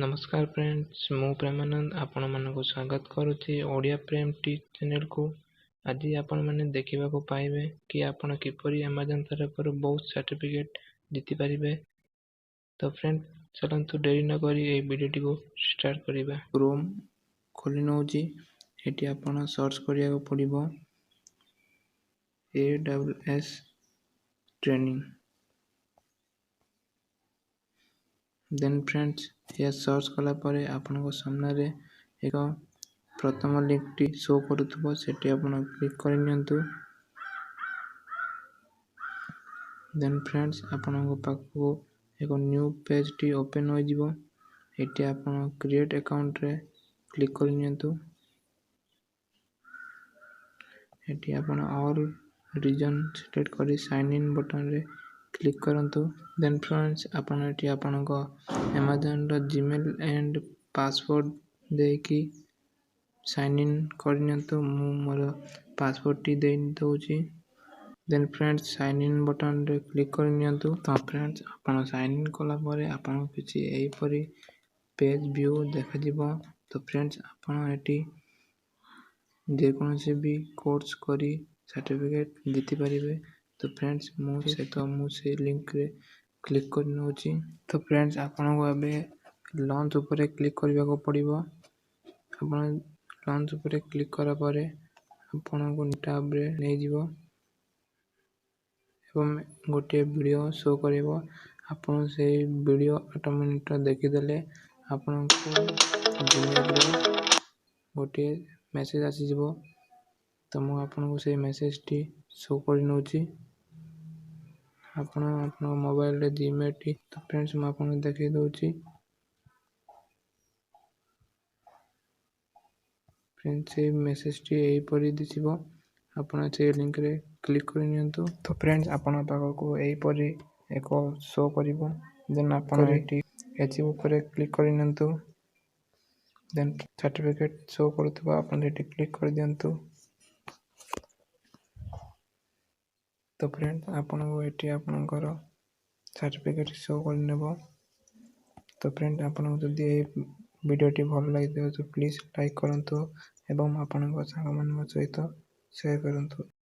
ନମସ୍କାର ଫ୍ରେଣ୍ଡସ୍, ମୁଁ ପ୍ରେମାନନ୍ଦ ଆପଣମାନଙ୍କୁ ସ୍ୱାଗତ କରୁଛି ଓଡ଼ିଆ ପ୍ରେମ ଟି ଚ୍ୟାନେଲକୁ। ଆଜି ଆପଣମାନେ ଦେଖିବାକୁ ପାଇବେ କି ଆପଣ କିପରି ଆମାଜନ୍ ତରଫରୁ ବହୁତ ସାର୍ଟିଫିକେଟ୍ ଜିତିପାରିବେ। ତ ଫ୍ରେଣ୍ଡ, ଚାଲନ୍ତୁ ଡେରି ନକରି ଏହି ଭିଡ଼ିଓଟିକୁ ଷ୍ଟାର୍ଟ କରିବା। କ୍ରୋମ୍ ଖୋଲି ନେଉଛି। ଏଠି ଆପଣ ସର୍ଚ୍ଚ କରିବାକୁ ପଡ଼ିବ AWS training. ଦେନ୍ ଫ୍ରେଣ୍ଡସ୍, ଏହା ସର୍ଚ୍ଚ କଲା ପରେ ଆପଣଙ୍କ ସାମ୍ନାରେ ଏକ ପ୍ରଥମ ଲିଙ୍କଟି ଶୋ କରୁଥିବ, ସେଠି ଆପଣ କ୍ଲିକ୍ କରିନିଅନ୍ତୁ। ଦେନ୍ ଫ୍ରେଣ୍ଡସ୍, ଆପଣଙ୍କ ପାଖକୁ ଏକ ନ୍ୟୁ ପେଜ୍ଟି ଓପେନ୍ ହୋଇଯିବ। ଏଠି ଆପଣ କ୍ରିଏଟ୍ ଆକାଉଣ୍ଟରେ କ୍ଲିକ୍ କରିନିଅନ୍ତୁ। ଏଠି ଆପଣ ଅଲ୍ ରିଜନ୍ ସିଲେକ୍ଟ କରି ସାଇନ୍ ଇନ୍ ବଟନ୍ରେ କ୍ଲିକ୍ କରନ୍ତୁ। ଦେନ୍ ଫ୍ରେଣ୍ଡସ୍, ଆପଣ ଏଠି ଆପଣଙ୍କ ଆମାଜନ୍ର ଜିମେଲ୍ ଆଣ୍ଡ ପାସୱାର୍ଡ଼ ଦେଇକି ସାଇନ୍ ଇନ୍ କରିନିଅନ୍ତୁ। ମୁଁ ମୋର ପାସୱାର୍ଡ଼ଟି ଦେଇ ଦେଉଛି। ଦେନ୍ ଫ୍ରେଣ୍ଡସ୍, ସାଇନ୍ ଇନ୍ ବଟନ୍ରେ କ୍ଲିକ୍ କରିନିଅନ୍ତୁ। ତ ଫ୍ରେଣ୍ଡସ୍, ଆପଣ ସାଇନ୍ ଇନ୍ କଲା ପରେ ଆପଣଙ୍କୁ କିଛି ଏହିପରି ପେଜ୍ ଭ୍ୟୁ ଦେଖାଯିବ। ତ ଫ୍ରେଣ୍ଡସ୍, ଆପଣ ଏଠି ଯେକୌଣସି ବି କୋର୍ସ କରି ସାର୍ଟିଫିକେଟ୍ ଜିତିପାରିବେ। ତ ଫ୍ରେଣ୍ଡସ୍, ମୁଁ ସେଇ ଲିଙ୍କରେ କ୍ଲିକ୍ କରିନେଉଛି। ତ ଫ୍ରେଣ୍ଡସ୍, ଆପଣଙ୍କୁ ଏବେ ଲଞ୍ଚ ଉପରେ କ୍ଲିକ୍ କରିବାକୁ ପଡ଼ିବ। ଆପଣ ଲଞ୍ଚ ଉପରେ କ୍ଲିକ୍ କଲା ପରେ ଆପଣଙ୍କୁ ଟ୍ୟାବ୍ରେ ନେଇଯିବ ଏବଂ ଗୋଟିଏ ଭିଡ଼ିଓ ଶୋ କରିବ। ଆପଣ ସେଇ ଭିଡ଼ିଓ 8 ମିନିଟ୍ର ଦେଖିଦେଲେ ଆପଣଙ୍କୁ ଜିମେଲ୍ରେ ଗୋଟିଏ ମେସେଜ୍ ଆସିଯିବ। ତ ମୁଁ ଆପଣଙ୍କୁ ସେଇ ମେସେଜ୍ଟି ଶୋ କରିନେଉଛି। ଆପଣ ଆପଣଙ୍କ ମୋବାଇଲରେ ଜିମେଲ୍ଟି। ତ ଫ୍ରେଣ୍ଡସ୍, ମୁଁ ଆପଣଙ୍କୁ ଦେଖାଇ ଦେଉଛି। ଫ୍ରେଣ୍ଡସ୍, ସେଇ ମେସେଜ୍ଟି ଏହିପରି ଦିଶିବ। ଆପଣ ସେଇ ଲିଙ୍କରେ କ୍ଲିକ୍ କରିନିଅନ୍ତୁ। ତ ଫ୍ରେଣ୍ଡସ୍, ଆପଣଙ୍କ ପାଖକୁ ଏହିପରି ଏକ ଶୋ କରିବ। ଦେନ୍ ଆପଣ ଏଠି ଏଚିଭ୍ ଉପରେ କ୍ଲିକ୍ କରିନିଅନ୍ତୁ। ଦେନ୍ ସାର୍ଟିଫିକେଟ୍ ଶୋ କରୁଥିବ, ଆପଣ ସେଠି କ୍ଲିକ୍ କରିଦିଅନ୍ତୁ। ତ ଫ୍ରେଣ୍ଡସ୍, ଆପଣଙ୍କୁ ଏଠି ଆପଣଙ୍କର ସାର୍ଟିଫିକେଟ୍ ଶୋ କରିନେବ। ତ ଫ୍ରେଣ୍ଡ, ଆପଣଙ୍କୁ ଯଦି ଏହି ଭିଡ଼ିଓଟି ଭଲ ଲାଗିଥିବ ତ ପ୍ଲିଜ୍ ଲାଇକ୍ କରନ୍ତୁ ଏବଂ ଆପଣଙ୍କ ସାଙ୍ଗମାନଙ୍କ ସହିତ ସେୟାର କରନ୍ତୁ।